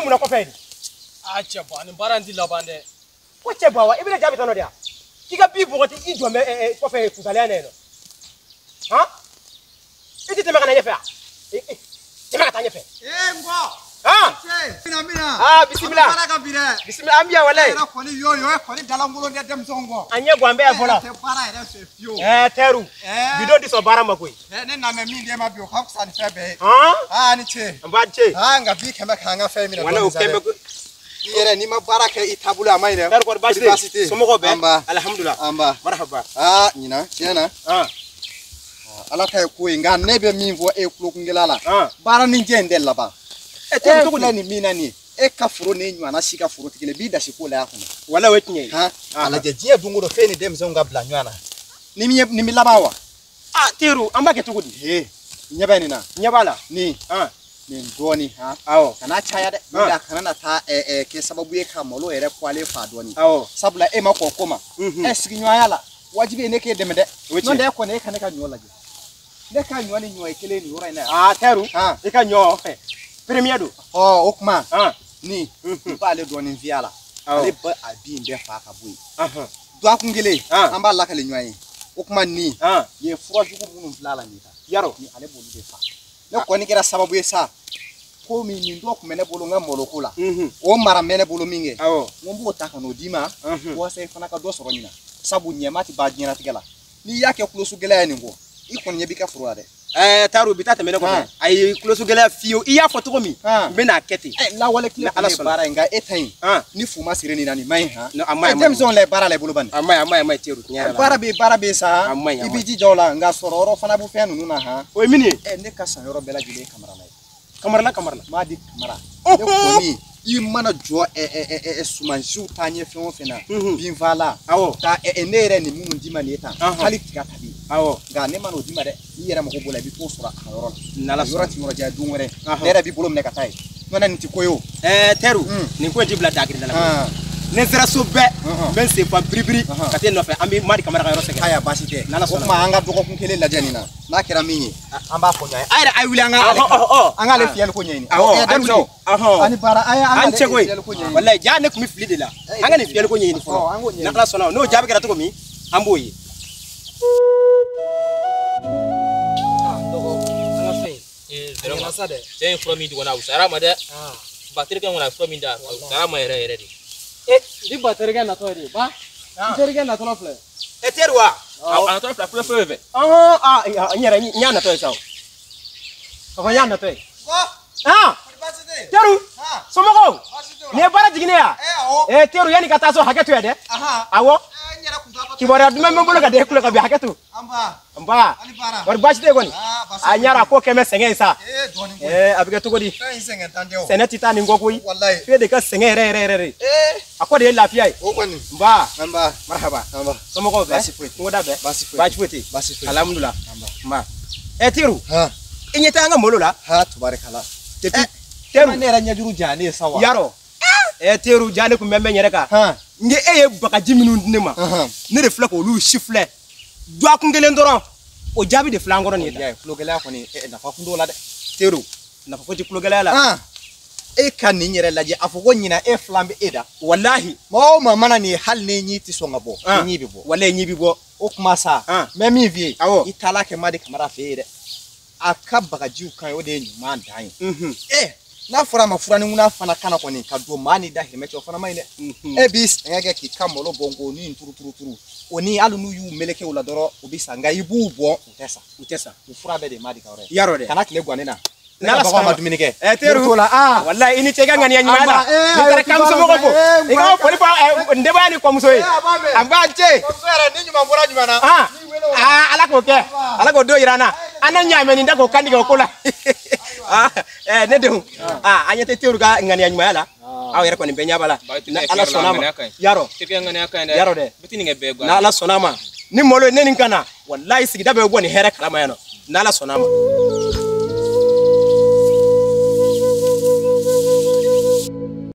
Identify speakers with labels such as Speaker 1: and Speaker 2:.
Speaker 1: mun na kɔfɛ yen.
Speaker 2: A cɛ ba nin baara in ti laban dɛ.
Speaker 1: Ko cɛ ba wa i bɛna jaabi tɔnɔ de yan. K'i ka bi bɔgɔti i jɔ bɛ kɔfɛ kusaliya na yen nɔ. Han? I ti tɛmɛ ka na ɲɛfɛ wa? Tɛmɛ ka taa ɲɛfɛ.
Speaker 3: Ee nkɔ.
Speaker 1: Han?
Speaker 3: Mina.
Speaker 1: Aa bisimila.
Speaker 3: Baara ka bi dɛ.
Speaker 1: Bisimila an bi yan walayi.
Speaker 3: E yɛrɛ kɔni yo yo e kɔni dalankolon tɛ denmisɛnw kɔ.
Speaker 1: An ɲɛ gan bɛɛ fɔlɔ.
Speaker 3: E tɛ baara yɛrɛ fɛ fiyewu.
Speaker 1: Ɛɛ tɛru. Bidon ti sɔn baara ma koyi.
Speaker 3: Ne na mɛ min d'e ma bi o ka fisa ni fɛn bɛɛ ye.
Speaker 1: Han?
Speaker 3: Aa ni ce.
Speaker 1: An b'a ce.
Speaker 3: Aa nka bi kɛmɛ k'an ka fɛn minɛ.
Speaker 1: Walayi o kɛn bɛ ko.
Speaker 3: I yɛrɛ n'i ma baara kɛ i taabolo a ma ɲi dɛ.
Speaker 1: Tɛru kɔni baasi tɛ yen. Somɔgɔw bɛɛ.
Speaker 3: An ba.
Speaker 1: Alihamudulila.
Speaker 3: An ba.
Speaker 1: Marhaba.
Speaker 3: Aa ɲinan tiɲɛ na. Ala ta ye ko ye nka ne bɛ min fɔ e tulokunkɛla la. Baara ni jɛ in tɛ laban.
Speaker 1: E tɛ cogo
Speaker 3: di nin min na nin ye e ka foro ni ɲɔgɔnna si ka foro tɛ kelen b'i dasi ko la y'a kɔnɔ.
Speaker 1: Walayi o ye tiɲɛ ye.
Speaker 3: Han a lajɛ diɲɛ don o don fɛn ni denmisɛnw ka bila ɲɔgɔn na ni min bɛ laban wa.
Speaker 1: Aa Teru an b'a kɛ cogo di.
Speaker 3: Ee ɲɛ bɛ nin na.
Speaker 1: Ɲɛ b'a la.
Speaker 3: Nin. Nin dɔɔnin han.
Speaker 1: Awɔ.
Speaker 3: Kana caya dɛ. N'o tɛ a kana na taa kɛ sababu ye ka malo yɛrɛ kɔlen fa dɔɔnin.
Speaker 1: Awɔ.
Speaker 3: Sabula e ma kɔn ko ma. Ɛ sigiɲɔgɔnya la wajibi ye ne k'e dɛmɛ dɛ. N'o tɛ e kɔni e ka ne ka ɲɔ lajɛ. Ne ka ɲɔ ni ɲɔ ye kelen nin yɔrɔ in na yan.
Speaker 1: Aa Teru. I ka ɲɔ. Premier don.
Speaker 3: Ɔ o kuma. Ni i b'ale dɔɔnin fiyɛ a la. Ale bɛ a bin bɛɛ fa ka bɔ yen. Dɔgɔkun kelen an b'a lakale ɲɔgɔn ye. O kuma nin ye fura jugu minnu bila a la nin ta.
Speaker 1: Yarɔ.
Speaker 3: Ni ale b'olu de fa. Ne kɔni kɛra sababu ye sa. Komi nin dɔ tun bɛ ne bolo n ka maloko la. O mara bɛ ne bolo min kɛ.
Speaker 1: Awɔ.
Speaker 3: N ko n b'o ta ka n'o d'i ma. Walasa i fana ka dɔ sɔrɔ nin na. Sabu ɲɛma tɛ ban diɲɛlatigɛ la. N'i y'a kɛ kulosu gɛlɛya ye nin kɔ. I kɔni ɲɛ b'i ka foro la dɛ.
Speaker 1: Ɛɛ Taru bi taa tɛmɛ ne kɔfɛ. Ayi kulosu gɛlɛya fiyewu i y'a fɔ cogo min. N bɛ n'a kɛ ten.
Speaker 3: Lawale tile
Speaker 1: Ala
Speaker 3: ye
Speaker 1: sɔnna.
Speaker 3: Baara in nka e ta in. Ni fu ma siri nin na nin ma ɲi han.
Speaker 1: A ma ɲi.
Speaker 3: Denmisɛnw la baara la i bolo bani.
Speaker 1: A ma ɲi a ma ɲi a ma ɲi Teru tiɲɛ yɛrɛ la.
Speaker 3: Baara bɛ sa.
Speaker 1: A ma ɲi
Speaker 3: I b'i jija o la nka sɔrɔ yɔrɔ fana bɛ fɛn ninnu na han.
Speaker 1: O ye min ye.
Speaker 3: Ne ka san yɔrɔ bɛɛ lajɛlen ye Kamara la ye.
Speaker 1: Kamarala Kamarala.
Speaker 3: Madi Kamara. Ne kɔni i mana jɔ sumansiw taa ɲɛ fɛn o fɛn na. Binfagalan.
Speaker 1: Awɔ.
Speaker 3: Ka ne yɛrɛ nin minnu d'i ma nin ye tan. Hali tiga ta bi.
Speaker 1: Awɔ.
Speaker 3: Nka ne ma n'o d'i ma dɛ. I yɛrɛ mago b'o la i bɛ t'o sɔrɔ a ka yɔrɔ la.
Speaker 1: N'Ala sɔnna.
Speaker 3: Yɔrɔ ti yɔrɔ jan ye don wɛrɛ. Ne yɛrɛ b'i bolo minɛ ka taa yen. N'o tɛ nin ti ko ye o.
Speaker 1: Teru nin ko in ti bila dagiri da la. Ne sera so bɛɛ n bɛ n sen fa biribiri ka t'e nɔfɛ an bɛ Madi Kamara ka yɔrɔ sɛgɛrɛ.
Speaker 3: Ayiwa baasi tɛ.
Speaker 1: N'Ala sɔnna.
Speaker 3: O tuma an ka dɔgɔkun kelen lajɛ nin na. N'a kɛra min ye an b'a fɔ ɲɔgɔn ye. A yɛrɛ a ye wuli an ka an k'ale fiyɛli ko ɲɛɲini.
Speaker 1: Awɔ
Speaker 3: denmisɛnw. Ani baara a ye an
Speaker 1: an
Speaker 3: k'ale
Speaker 1: cɛ koyi.
Speaker 3: fiyɛli ko ɲɛɲini.
Speaker 1: Walayi ja ne tun bɛ fili de la. An ka nin fiyɛli ko ɲɛɲini fɔlɔ.
Speaker 3: An k'o ɲɛɲini.
Speaker 1: N'Ala sɔnna n'o jaabi kɛra cogo min an b'o ye.
Speaker 2: Dɔgɔ an ka fɛn in.
Speaker 4: Vraiment.
Speaker 2: Sa dɛ.
Speaker 4: Cɛ in fura min di kɔni a wusayara ma dɛ. Ba terikɛ kɔni a ye fura min da a wusayara ma yɛrɛ yɛrɛ de.
Speaker 2: Bi ba terikɛ natɔ ye de ba. N terikɛ natɔ filɛ.
Speaker 1: E teri wa.
Speaker 4: A natɔ filɛ fɛn fɛn.
Speaker 1: Ɔhɔn n yɛrɛ n y'a natɔ ye sa o. Kɔkɔ n y'a natɔ ye. Teru somɔgɔw nin ye baara jiginnen ya. Teru yanni ka taa so hakɛ to yan dɛ. Awɔ. Kibaruya duman bɛ n bolo ka da e tulo kan bi hakɛ to. Nba. Wari baasi tɛ kɔni. A ɲara ko kɛmɛ sɛgɛn ye sa. A bɛ kɛ cogo di. Sɛnɛ tɛ taa nin kɔ koyi. F'e de ka sɛgɛn yɛrɛ yɛrɛ yɛrɛ de. A ko de ye lafiya ye. Nba. Marhaba. Somɔgɔw bɛɛ. Kungoda bɛɛ. Baasi foyi tɛ. Alhamdulila. Nba. Teru. I ɲɛ tɛ an ka malo la.
Speaker 3: Ha tubarikala.
Speaker 1: Depuis Teru.
Speaker 3: Ne yɛrɛ ɲɛjuru jalen ye sa wa.
Speaker 1: Yarɔ. Teru ja ne kun bɛ n yɛrɛ kan. N ye e ye bagaji minnu di ne ma. Ne de filɛ k'olu si filɛ. Dɔgɔkun kelen dɔrɔn o jaabi de filɛ an kɔrɔ nin ye tan.
Speaker 3: Tulogɛlɛya kɔni nafa kun t'o la dɛ.
Speaker 1: Teru nafa foyi tɛ tulogɛlɛya la.
Speaker 3: E ka nin yɛrɛ lajɛ a fɔ ko ɲinan e filan bɛ e da.
Speaker 1: Walahi.
Speaker 3: Maa o maa mana nin ye hali ni ɲi tɛ sɔn ka bɔ. Ni ɲi bɛ bɔ.
Speaker 1: Walahi ɲi bɛ bɔ.
Speaker 3: O kuma sa. N bɛ min f'i ye.
Speaker 1: Awɔ.
Speaker 3: I taala kɛ Madi Kamara fɛ yen dɛ. A ka bagajiw ka ɲi o de ye ɲuman dan ye. N'a fɔra a ma fura ni ŋuna fana kana kɔni ka don maa ni dahirimɛ cɛ o fana ma ɲi dɛ. E b'i sɛgɛn kɛ k'i ka malo bɔn k'o ni turu turu turu o ni hali n'u y'u meleke o la dɔrɔn u bɛ sa nka i b'u bɔn u tɛ sa.
Speaker 1: U tɛ sa.
Speaker 3: U fura bɛɛ de ye Madi ka yɔrɔ ye.
Speaker 1: Yarɔ dɛ.
Speaker 3: Kana tile gan ne na.
Speaker 1: N'Ala
Speaker 3: sɔnna ma dumuni kɛ.
Speaker 1: Teru walayi i ni ce i ka ŋaniya ɲuman la. N'i taara kan somɔgɔw fo. I ka foli fɔ n denbaya ni kɔmuso ye. An b'an ce.
Speaker 3: Kɔmuso yɛrɛ ni ɲuman bɔra ɲuman na.
Speaker 1: Ala k'o kɛ. Ala k'o don yira an na. An na ɲaamɛ nin da k'o kan tigɛ o ko la. Ne denw an ɲɛ tɛ Teru ka ŋaniya ɲumanya la. Aw yɛrɛ kɔni bɛɛ ɲɛ b'a la. N'Ala sɔnna a ma. Yarɔ. Yarɔ dɛ. N'Ala sɔnna a ma. Ni malo ye ne nin ka na walayi sigida bɛɛ bɛ bɔ nin hɛrɛ kalama yan nɔ. N'Ala sɔnna a ma.